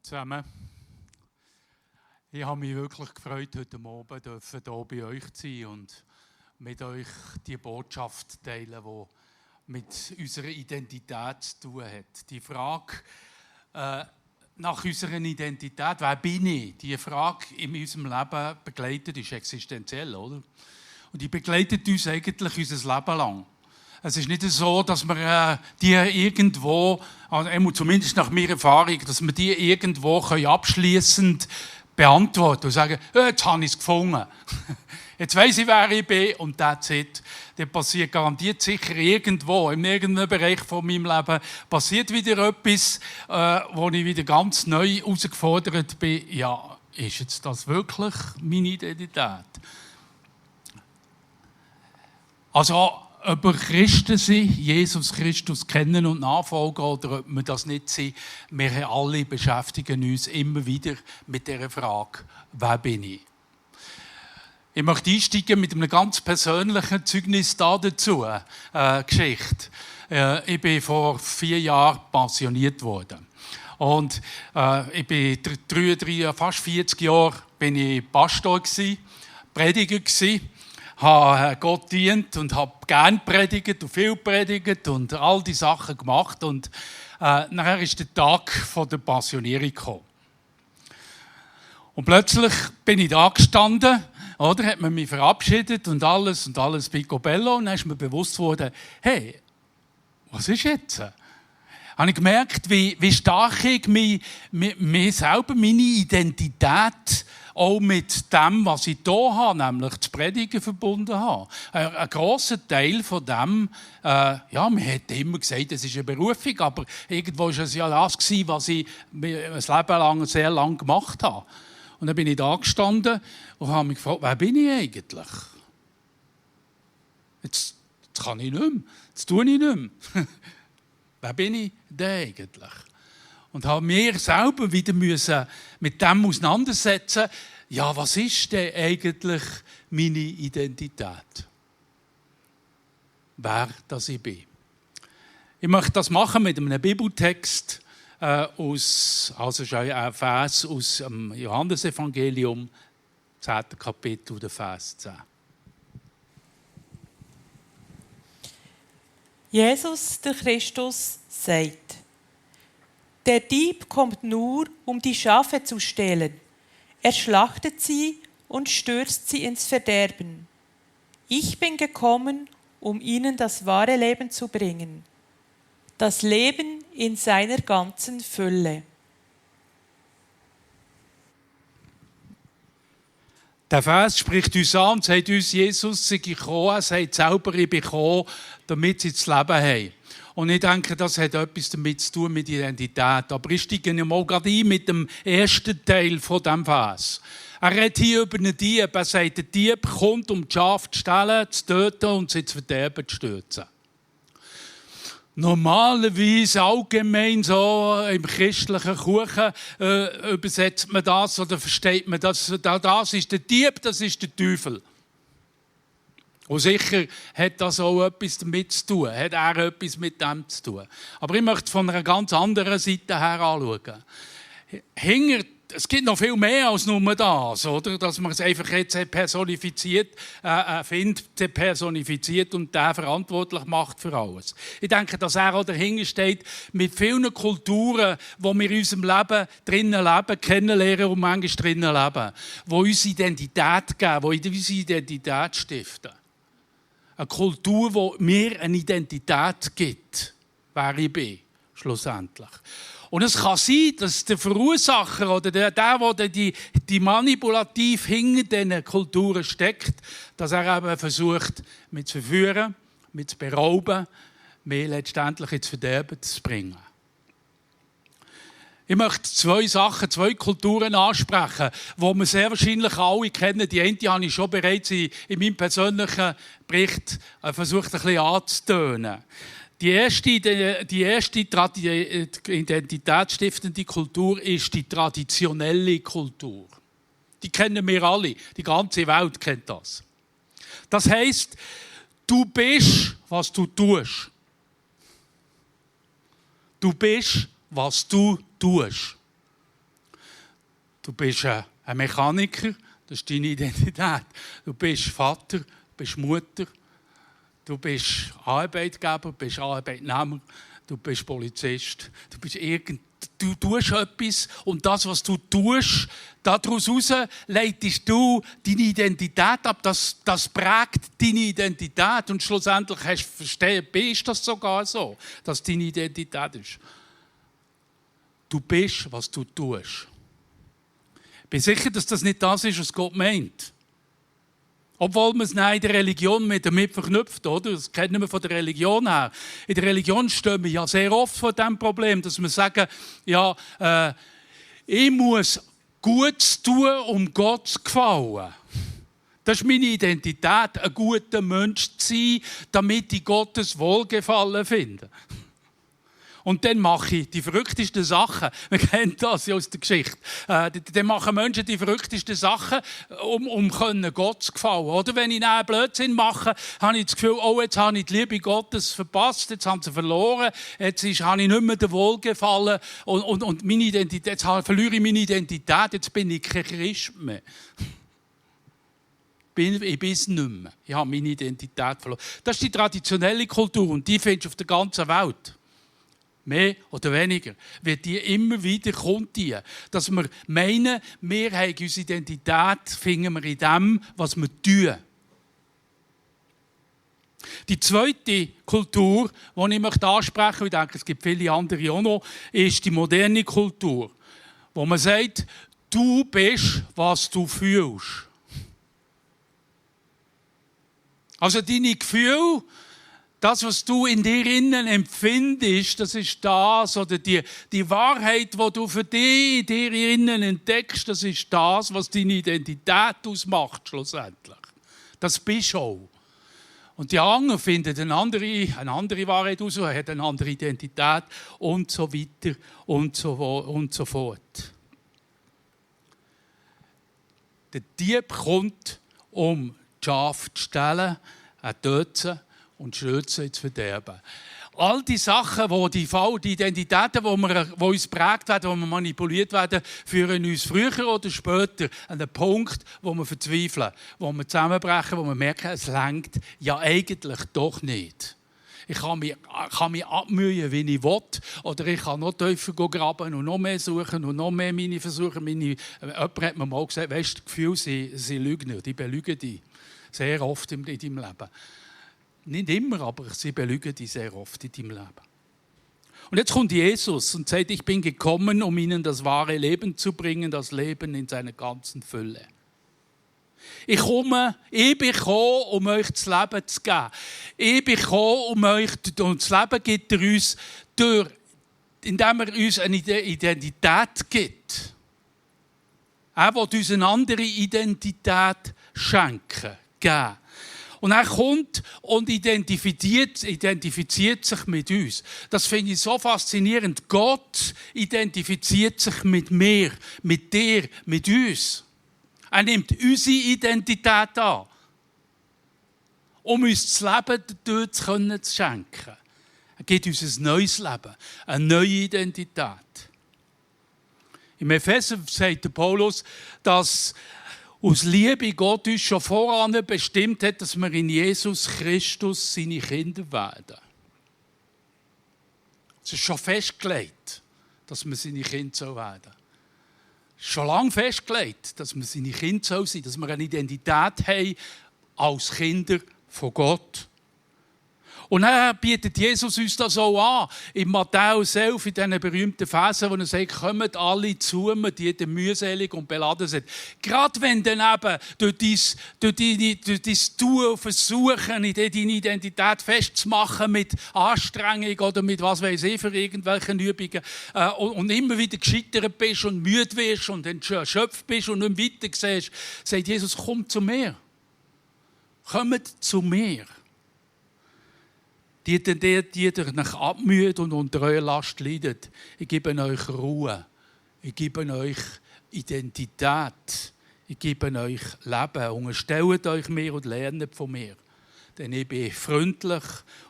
zusammen. Ich habe mich wirklich gefreut, heute Abend hier bei euch zu sein und mit euch die Botschaft teilen, die mit unserer Identität zu tun hat. Die Frage nach unserer Identität, wer bin ich? Die Frage in unserem Leben begleitet ist existenziell, oder? Und die begleitet uns eigentlich unser Leben lang. Es ist nicht so, dass wir die irgendwo, also zumindest nach meiner Erfahrung, dass wir die irgendwo abschliessend beantworten können und sagen, jetzt habe ich es gefunden. Jetzt weiss ich, wer ich bin und that's it. Dann passiert garantiert sicher irgendwo, in irgendeinem Bereich von meinem Leben, passiert wieder etwas, wo ich wieder ganz neu herausgefordert bin. Ja, ist jetzt das wirklich meine Identität? Also, ob wir Christen sind, Jesus Christus kennen und nachfolgen, oder ob wir das nicht sind, wir alle beschäftigen uns immer wieder mit dieser Frage, wer bin ich? Ich möchte einsteigen mit einem ganz persönlichen Zeugnis dazu, Geschichte. Ich bin vor 4 Jahren pensioniert worden. Und ich bin fast 40 Jahre bin ich Pastor gsi, Prediger gsi. Habe Gott dient und habe gerne predigt und viel predigt und all die Sachen gemacht. Und nachher ist der Tag von der Pensionierung gekommen. Und plötzlich bin ich da gestanden, oder? Hat man mich verabschiedet und alles picobello. Und dann ist mir bewusst worden, hey, was ist jetzt? Habe ich gemerkt, wie stark ich mich selber, meine Identität, auch mit dem, was ich hier habe, nämlich das Predigen, verbunden habe. Ein grosser Teil von dem, man hat immer gesagt, es ist eine Berufung, aber irgendwo war es ja das, was ich ein Leben lang, sehr lang gemacht habe. Und dann bin ich da gestanden und habe mich gefragt, wer bin ich eigentlich? Jetzt kann ich nicht mehr, jetzt tue ich nicht mehr. Wer bin ich denn eigentlich? Und habe mir selber wieder mit dem auseinandersetzen, ja, was ist denn eigentlich meine Identität? Wer das ich bin. Ich möchte das machen mit einem Bibeltext ein Vers aus dem Johannesevangelium, 10. Kapitel, der Vers 10. Jesus, der Christus, sagt: Der Dieb kommt nur, um die Schafe zu stehlen. Er schlachtet sie und stürzt sie ins Verderben. Ich bin gekommen, um ihnen das wahre Leben zu bringen. Das Leben in seiner ganzen Fülle. Der Vers spricht uns an und sagt uns, Jesus sei gekommen, er sagt selber, ich bin gekommen, damit sie das Leben haben. Und ich denke, das hat etwas damit zu tun mit Identität. Aber ich steige ja mal gerade ein mit dem ersten Teil von diesem Vers. Er redet hier über einen Dieb. Er sagt, der Dieb kommt, um die Schafe zu stehlen, zu töten und sie zu verderben zu stürzen. Normalerweise allgemein so im christlichen Kuchen übersetzt man das oder versteht man das. Das ist der Dieb, das ist der Teufel. Und sicher hat das auch etwas damit zu tun, hat er etwas mit dem zu tun. Aber ich möchte es von einer ganz anderen Seite her anschauen. Es gibt noch viel mehr als nur das, oder? Dass man es einfach jetzt personifiziert, personifiziert und der verantwortlich macht für alles. Ich denke, dass er auch dahinter steht, mit vielen Kulturen, die wir in unserem Leben drinnen leben, kennenlernen und manchmal drinnen leben, die uns Identität geben, die unsere Identität stiften. Eine Kultur, die mir eine Identität gibt, wer ich bin, schlussendlich. Und es kann sein, dass der Verursacher oder der die manipulativ hinter diesen Kulturen steckt, dass er eben versucht, mich zu verführen, mich zu berauben, mich letztendlich ins Verderben zu bringen. Ich möchte 2 Kulturen ansprechen, die wir sehr wahrscheinlich alle kennen. Die eine habe ich schon bereits in meinem persönlichen Bericht versucht, ein bisschen anzutönen. Die erste identitätsstiftende Kultur ist die traditionelle Kultur. Die kennen wir alle. Die ganze Welt kennt das. Das heisst, du bist, was du tust. Du bist, was du tust. Du bist ein Mechaniker, das ist deine Identität. Du bist Vater, du bist Mutter, du bist Arbeitgeber, du bist Arbeitnehmer, du bist Polizist, du tust etwas und das, was du tust, daraus leitest du deine Identität ab. Das prägt deine Identität und schlussendlich bist das sogar so, dass deine Identität ist. Du bist, was du tust. Ich bin sicher, dass das nicht das ist, was Gott meint. Obwohl man es in der Religion damit verknüpft, oder? Das kennen wir von der Religion her. In der Religion stehen wir ja sehr oft vor dem Problem, dass wir sagen, ja, ich muss Gutes tun, um Gott zu gefallen. Das ist meine Identität, ein guter Mensch zu sein, damit ich Gottes Wohlgefallen finde. Und dann mache ich die verrücktesten Sachen. Man kennt das ja aus der Geschichte. Dann machen Menschen die verrücktesten Sachen, um Gott zu gefallen. Oder wenn ich einen Blödsinn mache, habe ich das Gefühl, oh, jetzt habe ich die Liebe Gottes verpasst, jetzt haben sie verloren, jetzt habe ich nicht mehr den Wohlgefallen und meine Identität, jetzt verliere ich meine Identität, jetzt bin ich kein Christ mehr. Ich bin es nicht mehr. Ich habe meine Identität verloren. Das ist die traditionelle Kultur und die findest du auf der ganzen Welt. Mehr oder weniger wird die immer wieder kundtun, dass wir meinen, wir haben unsere Identität, finden wir in dem, was wir tun. Die zweite Kultur, die ich ansprechen möchte, ich denke, es gibt viele andere auch noch, ist die moderne Kultur, wo man sagt, du bist, was du fühlst. Also deine Gefühle, das, was du in dir innen empfindest, das ist das, oder die Wahrheit, die du für dich in dir innen entdeckst, das ist das, was deine Identität ausmacht, schlussendlich. Das bist du auch. Und die anderen finden eine andere Wahrheit aus, hat eine andere Identität und so weiter und so fort. Der Dieb kommt, um die Schafe zu stehlen, zu töten und Stürzen ins Verderben. All die Sachen, die Identitäten, die uns geprägt werden, die wir manipuliert werden, führen uns früher oder später an den Punkt, wo wir verzweifeln, wo wir zusammenbrechen, wo wir merken, es reicht ja eigentlich doch nicht. Ich kann mich abmühen, wie ich will, oder ich kann noch tiefer graben und noch mehr suchen und noch mehr meine Versuche. Jemand hat mir mal gesagt, weißt du, das Gefühl, sie lügen, die belügen dich sehr oft in deinem Leben. Nicht immer, aber sie belügen dich sehr oft in deinem Leben. Und jetzt kommt Jesus und sagt, ich bin gekommen, um ihnen das wahre Leben zu bringen, das Leben in seiner ganzen Fülle. Ich bin gekommen, um euch das Leben zu geben. Ich bin gekommen, um euch, und das Leben gibt er uns, indem er uns eine Identität gibt. Er will uns eine andere Identität schenken, geben. Und er kommt und identifiziert sich mit uns. Das finde ich so faszinierend. Gott identifiziert sich mit mir, mit dir, mit uns. Er nimmt unsere Identität an, um uns das Leben dadurch zu schenken. Er gibt uns ein neues Leben, eine neue Identität. Im Epheser sagt Paulus, dass aus Liebe Gott uns schon voran bestimmt hat, dass wir in Jesus Christus seine Kinder werden. Es ist schon festgelegt, dass wir seine Kinder werden sollen. Es ist schon lange festgelegt, dass wir seine Kinder sein sollen, dass wir eine Identität haben als Kinder von Gott. Und dann bietet Jesus uns das auch an. In Matthäus 11, in diesen berühmten Versen, wo er sagt, kommt alle zu mir, die mühselig und beladen sind. Gerade wenn dann eben durch dein Tun versuchen, deine Identität festzumachen mit Anstrengung oder mit was weiß ich für irgendwelchen Übungen und immer wieder gescheitert bist und müde wirst und erschöpft bist und nicht weiter siehst, sagt Jesus, komm zu mir. Kommt zu mir. Die euch abmüht und unter eurer Last leidet. Ich gebe euch Ruhe. Ich gebe euch Identität. Ich gebe euch Leben. Unterstellt euch mir und lernt von mir. Denn ich bin freundlich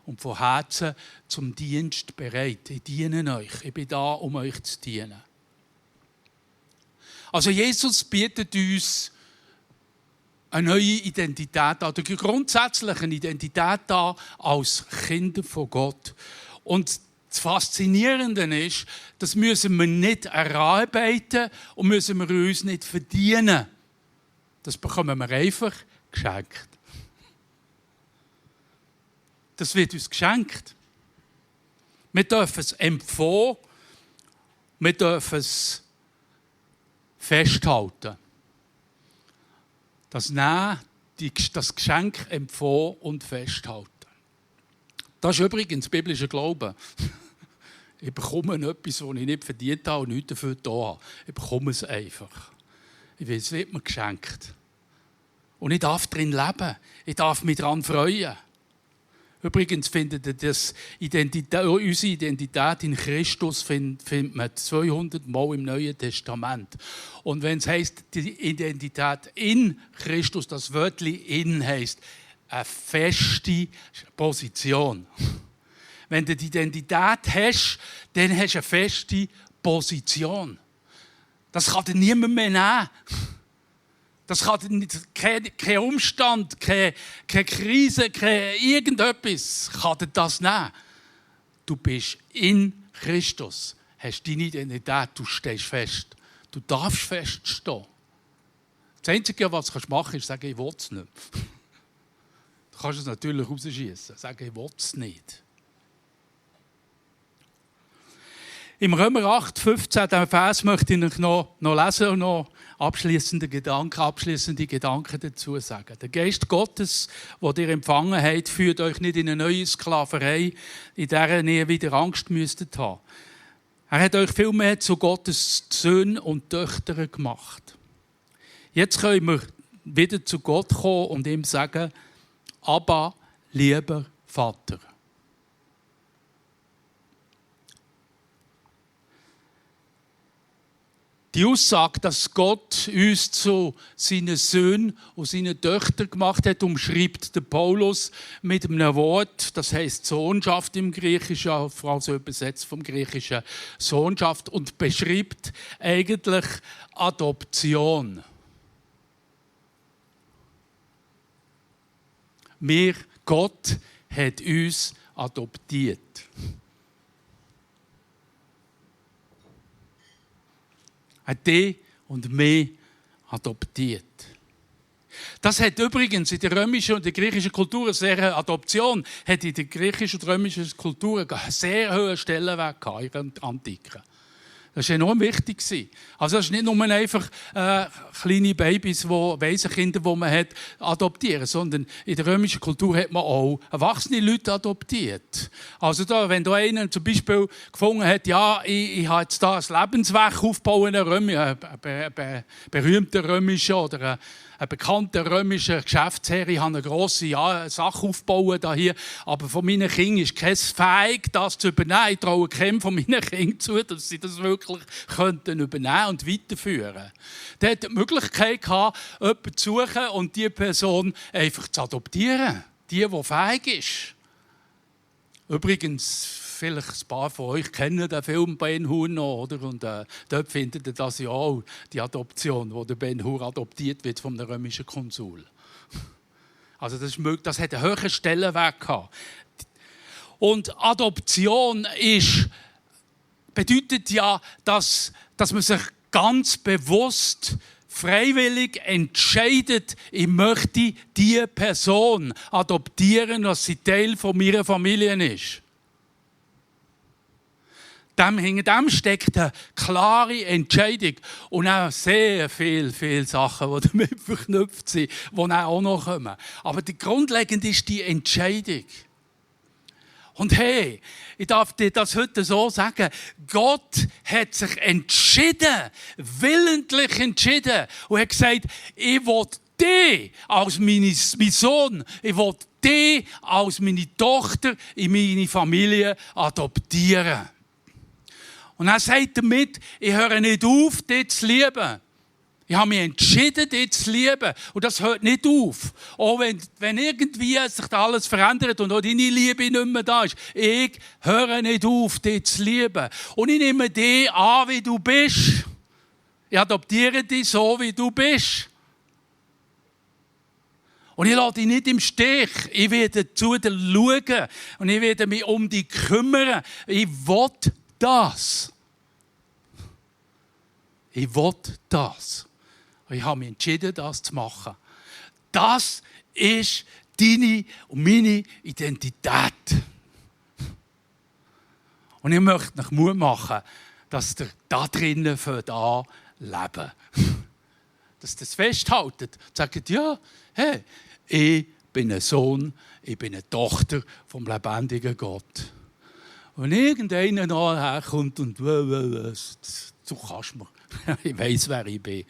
und von Herzen zum Dienst bereit. Ich diene euch. Ich bin da, um euch zu dienen. Also Jesus bietet uns eine neue Identität an, oder grundsätzlich eine Identität an als Kinder von Gott. Und das Faszinierende ist, das müssen wir nicht erarbeiten und müssen wir uns nicht verdienen. Das bekommen wir einfach geschenkt. Das wird uns geschenkt. Wir dürfen es empfangen, wir dürfen es festhalten. Das Nehmen, das Geschenk empfangen und festhalten. Das ist übrigens biblischer Glaube. Ich bekomme etwas, das ich nicht verdient habe und nichts dafür getan habe. Ich bekomme es einfach. Es wird mir geschenkt. Und ich darf darin leben. Ich darf mich daran freuen. Übrigens findet ihr unsere Identität in Christus findet man 200 Mal im Neuen Testament. Und wenn es heisst, die Identität in Christus, das Wörtchen in heisst, eine feste Position. Wenn du die Identität hast, dann hast du eine feste Position. Das kann dir niemand mehr nehmen. Das kann kein Umstand, keine Krise, kein irgendetwas kann dir das nehmen. Du bist in Christus, hast deine Identität, du stehst fest. Du darfst feststehen. Das Einzige, was du machen kannst, ist sagen, ich will es nicht. Du kannst es natürlich rausschießen, sagen, ich will es nicht. Im Römer 8, 15, diesen Vers möchte ich noch lesen und noch abschließende Gedanken dazu sagen. Der Geist Gottes, den ihr empfangen habt, führt euch nicht in eine neue Sklaverei, in der ihr wieder Angst müsstet haben. Er hat euch vielmehr zu Gottes Söhnen und Töchtern gemacht. Jetzt können wir wieder zu Gott kommen und ihm sagen, Abba, lieber Vater. Die Aussage, dass Gott uns zu seinen Söhnen und seinen Töchtern gemacht hat, umschreibt der Paulus mit einem Wort, das heisst Sohnschaft im Griechischen, also übersetzt vom Griechischen Sohnschaft, und beschreibt eigentlich Adoption. Gott hat uns adoptiert. Hat dich und mich adoptiert. Das hat übrigens in der römischen und der griechischen Kultur Adoption hat in der griechischen und römischen Kultur einen sehr hohen Stellenwert gehabt, in der Antike. Das war enorm wichtig. Also das ist nicht nur einfach kleine Babys, Waisenkinder, die man hat, adoptieren, sondern in der römischen Kultur hat man auch erwachsene Leute adoptiert. Also da, wenn da einer zum Beispiel gefunden hat, ja, ich habe jetzt da ein Lebenswerk aufgebaut, ein berühmter römischer oder ein bekannter römischer Geschäftsherr, ich habe eine grosse Sache aufgebaut hier, aber von meinen Kindern ist keins fähig, das zu übernehmen. Ich traue keinem von meinen Kindern zu, dass sie das wirklich könnten übernehmen und weiterführen. Der hat die Möglichkeit gehabt, jemanden zu suchen und diese Person einfach zu adoptieren. Die fähig ist. Übrigens, vielleicht ein paar von euch kennen den Film Ben Hur noch, oder? Und dort findet ihr das ja auch, die Adoption, wo der Ben Hur adoptiert wird vom römischen Konsul. Also das hat einen hohen Stellenwert gehabt. Und Adoption bedeutet ja, dass man sich ganz bewusst freiwillig entscheidet, ich möchte diese Person adoptieren, dass sie Teil von meiner Familie ist. Hinter dem steckt eine klare Entscheidung und auch sehr viele Sachen, die damit verknüpft sind, die auch noch kommen. Aber grundlegend ist die Entscheidung. Und hey, ich darf dir das heute so sagen, Gott hat sich entschieden, willentlich entschieden und hat gesagt, ich will dich als mein Sohn, ich will dich als meine Tochter in meine Familie adoptieren. Und er sagt damit, ich höre nicht auf, dich zu lieben. Ich habe mich entschieden, dich zu lieben. Und das hört nicht auf. Auch wenn irgendwie sich da alles verändert und auch deine Liebe nicht mehr da ist. Ich höre nicht auf, dich zu lieben. Und ich nehme dich an, wie du bist. Ich adoptiere dich so, wie du bist. Und ich lasse dich nicht im Stich. Ich werde zu dir schauen und ich werde mich um dich kümmern. Ich will das. Ich will das. Und ich habe mich entschieden, das zu machen. Das ist deine und meine Identität. Und ich möchte euch Mut machen, dass ihr da drinnen an leben. Dass ihr das festhaltet. Sagt, ja, hey, ich bin ein Sohn, ich bin eine Tochter vom lebendigen Gott. Und irgendeiner nachher kommt und du kannst mir. Ich weiss, wer ich bin.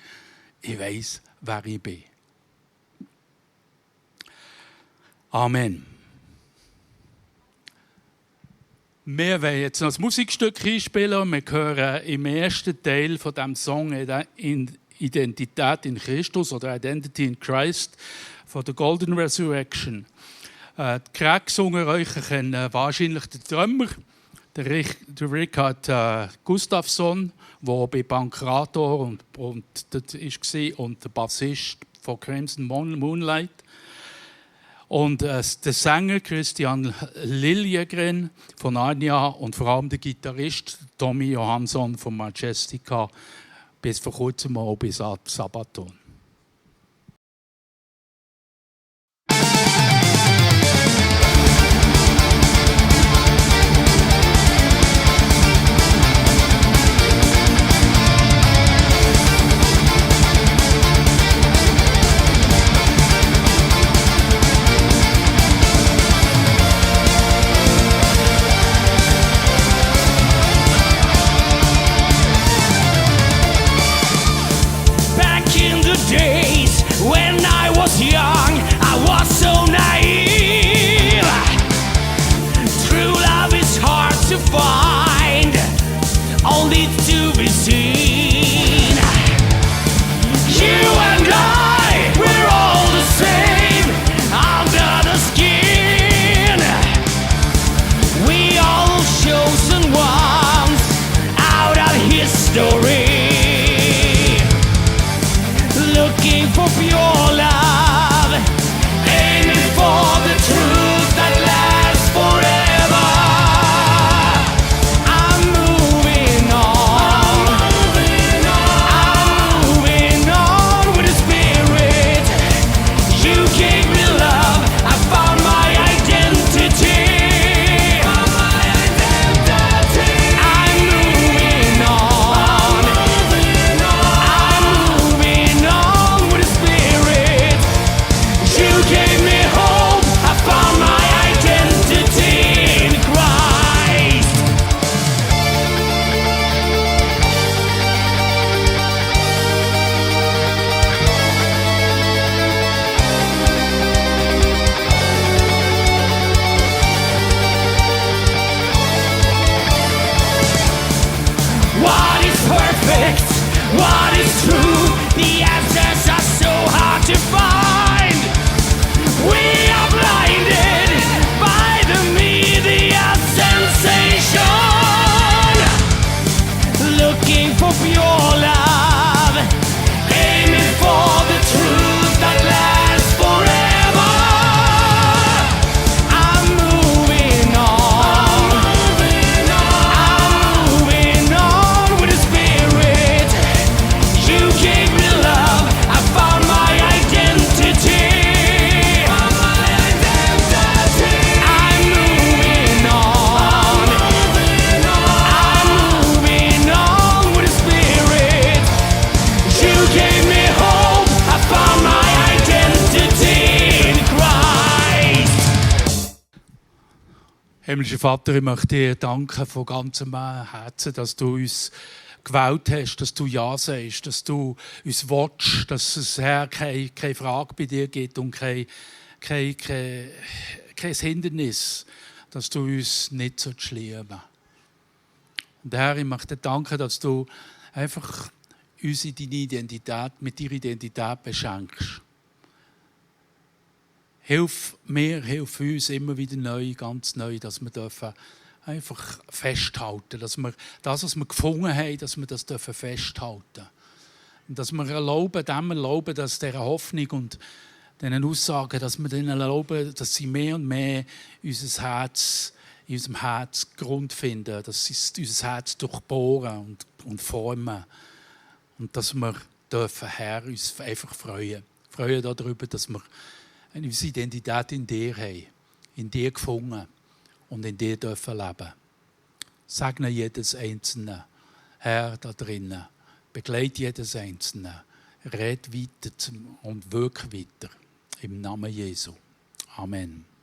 Ich weiss, wer ich bin. Amen. Wir wollen jetzt noch ein Musikstück einspielen und wir hören im ersten Teil von diesem Song Identität in Christus oder Identity in Christ von der Golden Resurrection. Die Cracks unter euch kennen wahrscheinlich den Drummer, der Richard Gustafsson, der bei Bankrator und das war, und der Bassist von Crimson Moonlight. Und der Sänger Christian Liljegren von Arnia und vor allem der Gitarrist Tommy Johansson von Majestica, bis vor kurzem auch bis Sabaton. Days when I was young, I was so naive. True love is hard to find, only to be seen. You and I, we're all the same under the skin. We all chosen ones out of history. Looking for pure love, aiming for the truth that lasts forever. I'm moving on, I'm moving on with the Spirit. You gave me love, I found my identity. I'm moving on, I'm moving on with the Spirit. You gave me hope, I found my identity in Christ. What is perfect? What is true? The answers are so hard to find. We are blinded by the media sensation. Looking for pure love, aiming for the truth that lasts forever. I'm moving on, I'm moving on with the Spirit. You gave me love, I found my identity. I'm moving on, I'm moving on with the Spirit. You gave me hope, I found my identity in Christ. Himmlischer Vater, ich möchte dir danken von ganzem Herzen, dass du uns gewählt hast, dass du Ja sagst, dass du uns willst, dass es, Herr, keine Frage bei dir gibt und kein Hindernis, dass du uns nicht lieben sollst. Und Herr, ich möchte dir danken, dass du einfach uns in deine Identität, mit deiner Identität beschenkst. Hilf mir, hilf uns immer wieder neu, ganz neu, dass wir dürfen einfach festhalten, dass wir das, was wir gefunden haben, dass wir das dürfen festhalten. Und dass wir dem erlauben, dass dieser Hoffnung und diesen Aussagen, dass wir denen erlauben, dass sie mehr und mehr in unserem Herz Grund finden, dass sie unser Herz durchbohren und formen. Und dass wir dürfen, Herr, uns einfach freuen. Freuen darüber, dass wir unsere Identität in dir haben, in dir gefunden und in dir dürfen leben. Segne jedes Einzelne, Herr, da drinnen. Begleite jedes Einzelne. Red weiter und wirke weiter. Im Namen Jesu. Amen.